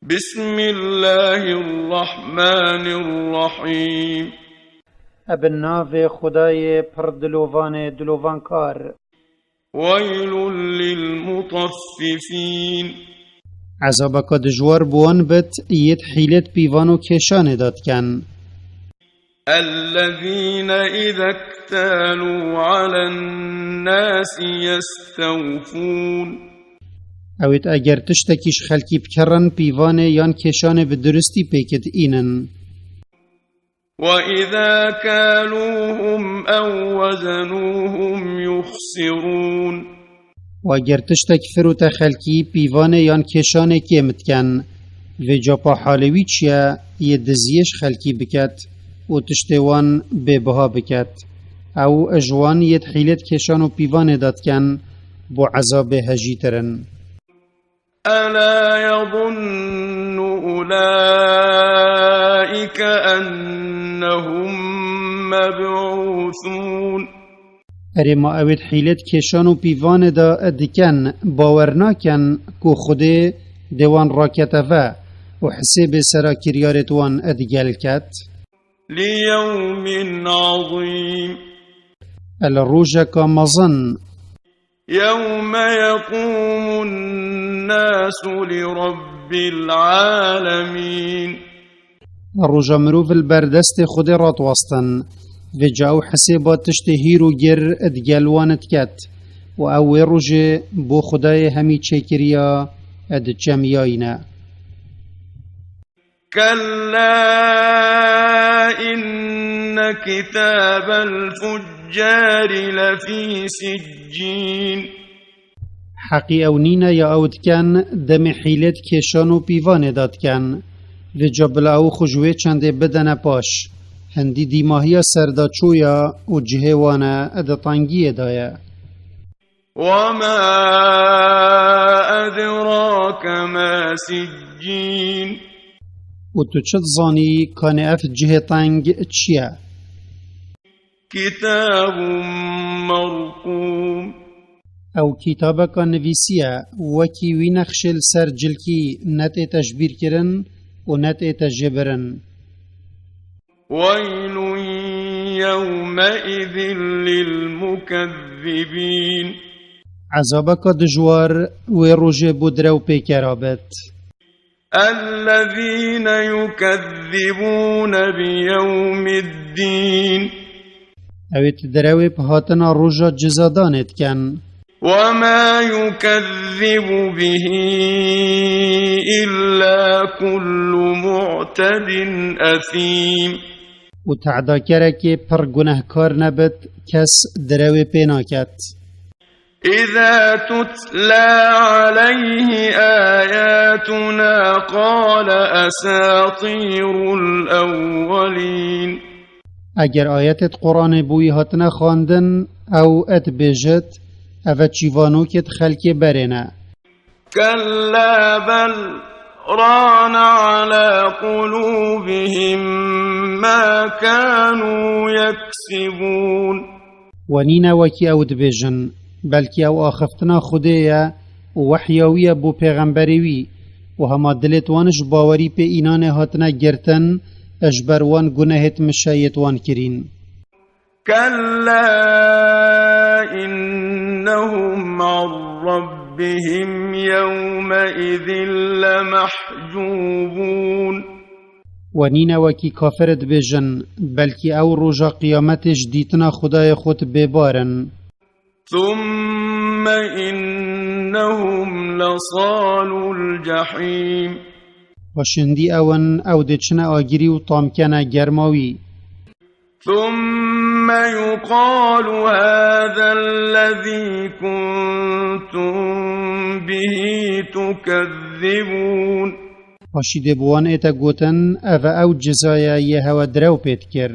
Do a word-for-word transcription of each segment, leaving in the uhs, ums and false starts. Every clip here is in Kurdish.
بسم الله الرحمن الرحيم. Bi navê Xwedayê pir dilovanê dilovankar. ويل للمطففين. Ezabeke dijwar bi wan bit, yêt hîlet pîvan û kêşanê de dikin. الذين إذا اكتالوا على الناس يستوفون. Ew êt eger tiştekî ji xelkî bikerin, pîvanê yan kêşanê bi duristî pêkit înin. وإذا كالوهم أو وزنوهم يخسرون. Û eger tiştek firûte xelkî, pîvanê yan kêşanê kêm dikin, vê capa halê wî çi ye, yê diziyê ji xelkî biket û tiştê wan bêbiha biket. Ew ji wan yêt hîlêt kêşan û pîvanê de dikin, bo ezabê hejîtir in. ألا يظن أولئك أنهم مبعوثون. Erê ma ewêt hîlêt kêşan û pîvanê de dikin, bawer nakin ku Xwedê dê wan rakete ve û hisêbê sera kiryarêt wan digel ket? ليوم عظيم. Li rojeka mezin. يوم يقوم الناس لرب العالمين. Roja mirov li ber destê Xwedê radiwestin, vêca ew hisêba tiştê hîr û gir digel wan diket û ew wê rojê bo Xwedayê hemî çêkiriya dicemiyayîne. كلا إن كتاب الفجار لفي سجين. Heqî ew nîne ya ew dikin, demê hîlêt kêşan û pîvanê de dikin. Vêca bila ew xwe ji wê çendê bidene paş. Hindî dîmahiya serdaçoya û cihê wan e di tengiyê de ye. وما أدراك ما سجين. Û tu çi dizanî, kanê ev cihê teng çi ye? كتاب مرقوم. Ew kitabeka nivîsî ye, wekî wî nexşê li ser cilkî ne tê teşbîrkirin û ne tê tejêbirin. ويل يومئذ للمكذبين. Ezabeke dijwar wê rojê bo direwpêkera bit. الذين يكذبون بيوم الدين. Ew ê di derewê bi hatina roja cizadanê dikin. وما يكذب به إلا كل معتد أثيم. Û tehdakerekê pir gunehkar nebit, kes direwê pê naket. إذا تتلى عليه آياتنا قال أساطير الأولين. Eger ayetêt Quranê bo wî hatine xwendin, ew dibêjit, ev e çîvanokêt xelkê berê ne. كلا بل ران على قلوبهم ما كانوا يكسبون. We nîne wekî ew dibêjin, belkî ew axiftina Xwedê ye û wehya wî ye bo pêxemberê wî û hema dilêt wan ji bawerî pê înanê hatine girtin, ji ber wan gunehêt mişeyêt wan kirîn. كلا إنهم عن ربهم يومئذ لمحجوبون. We nîne wekî kafir dibêjin, belkî ew roja qiyametê ji dîtina Xwedayê xwe bêbar in. ثم إنهم لصالو الجحيم. Paşindî ew in, ew dê çine agirî û tam kene germa wî. ثم يقال هذا الذي كنتم به تكذبون. Paşî dê bi wan ête gotin, ev e ew ciza ye yê hewe direw pê dikir.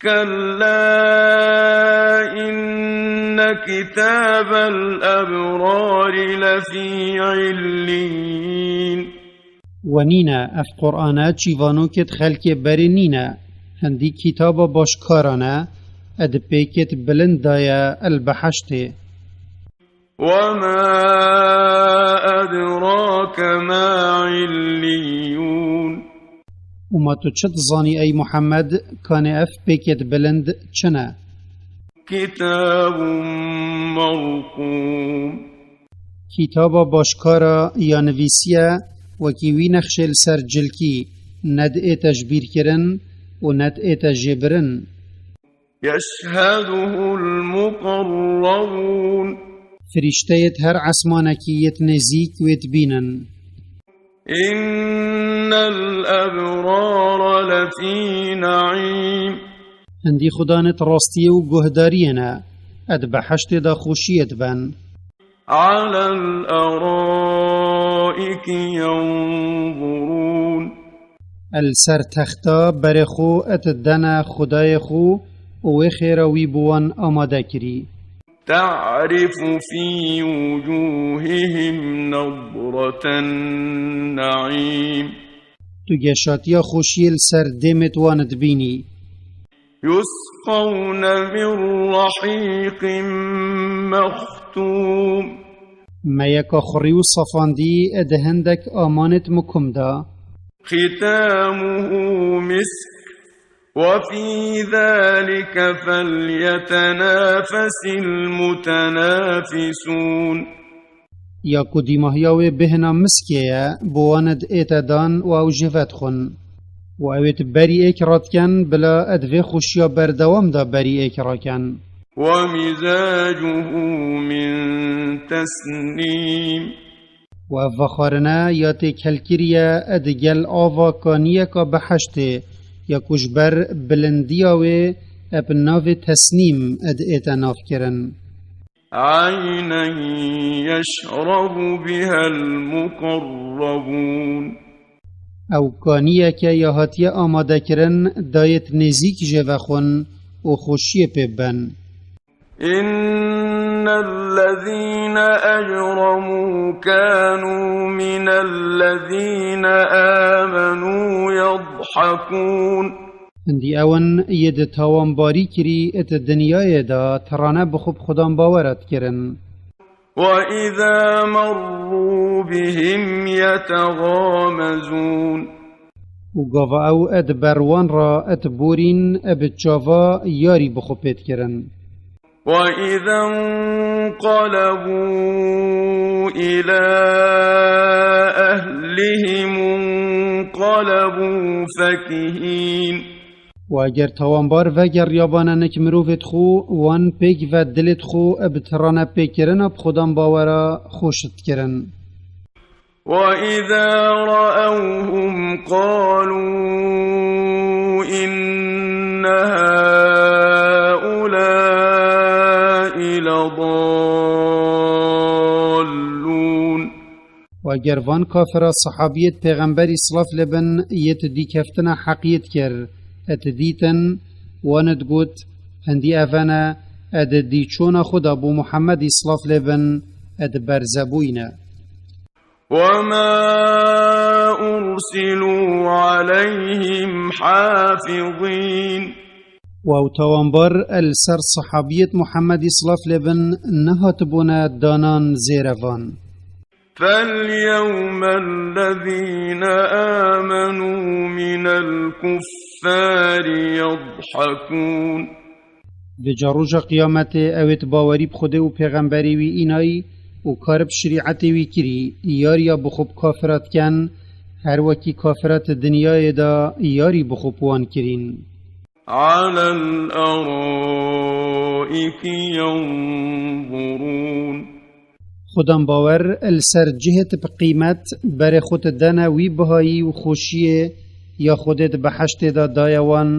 كلا إن كتاب الأبرار لفي عليين. We nîne, ev Qur'ane çîvanokêt xelkê berê nîne, hindî kitaba başkaran e, di pêkêt bilind de ye li beheştê. وما أدراك ما عليون. Û ma tu çi dizanî, ey Muhammed, kanê ev pêkêt bilind çi ne? كتاب مرقوم. Kîtaba başkara ya nivîsiye, wekî wî nexşê li ser cilkî, ne diête ji bîr kirin û ne diête jêbirin. يشهده المقربون. Firîşteyêt her esmanekî yêt nêzîk wê dibînin. إن الأبرار لفي نعيم. Hindî xudanêt rastiyê û guhdariyê ne, ed beheştê de xweşiyê diben. على الأرائك ينظرون. El ser texta berê xwe et dene Xudayê xwe û wê xêra wî bi wan amade kirî. تعرف في وجوههم نضرة النعيم. Tu geşatiya xweşiyê li ser dêmêt wan dibînî. يسقون من رحيق مختوم. Meyeka xurî û safandî di hindek amanêt mukum de. ختامه مسك وفي ذلك فليتنافس المتنافسون. Ya ku dîmahiya wê bêhna miskê ye, bi wan diête dan û ew jê vedixwin. Û ewêt berî êk radiken, bila ed vê xweşiya berdewam de berî êk raken. ومزاجه من تسنيم. Û ev vexwarine ya tê kelkiriye ed gel ava kaniyeka beheştê, ya ku ji ber bilindiya wê eb navê tesnîm diête navkirin. عينا يشرب بها المقربون. Ew kaniyeke ya hatiye amadekirin dayêt nêzîk jê vexwin û xweşiyê pê biben. إن الذين أجرموا كانوا من الذين آمنوا يضحكون. Hindî ew in yê di tawanbarî kirî di dinyayê de tirane bi xwe bi xudan bawera dikirin. وإذا مروا بهم يتغامزون. Û gava ew di ber wan re diborîn, bi çava yarî bi xwe pê dikirin. وإذا انقلبوا إلى أهلهم انقلبوا فكهين. Û eger tawanbar vegeriyabane nik mirovêt xwe, wan pêk ve dilêt xwe bi tirane pêkirina bi xudan bawera xweş dikirin. وإذا رأوهم قالوا إن هؤلاء لضالون. Û eger van kafira sahabiyêt pêxemberî silav lê bin yêt dîkeftina heqiyêt kir, et dîtin, wan digot, hindî evene, ed dîçona xwe da bo Muhammedî silav lê bin, ed berzebûyne. وما أرسلوا عليهم حافظين. Û ew tawanbar el ser sahabiyêt Muhammedî silav lê bin nehatibûne danan zêrevan. فاليوم الذين آمنوا من الكفار يضحكون. Vêca roja qiyametê ewêt bawerî bi Xwedê û pêxemberê wî înayî û kar bi şerîetê wî kirî, yariya bi xwe bi kafira diken, her wekî kafira di dinyayê de yarî bi xwe bi wan kirîn. على الأرائك ينظرون. Xudan bawer li ser cihêt bi qîmet berê xwe didene wî bihayî û xweşiyê ya Xwedê di beheştê de daye wan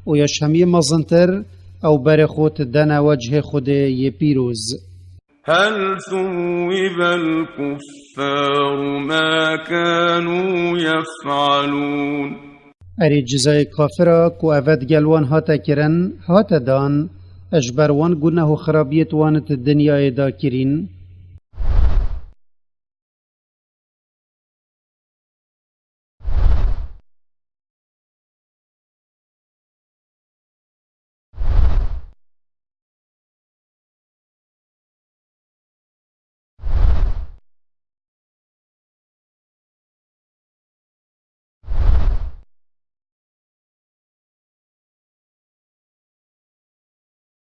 û ya ji hemiyê mezintir ew berê xwe didene wecihê Xwedê yê pîroz. هل ثوب الكفار ما كانوا يفعلون. Erê cizayê kafira ku eve digel wan hate kirin, hate dan, ji ber wan guneh û xirabiyêt wan di dinyayê de kirîn.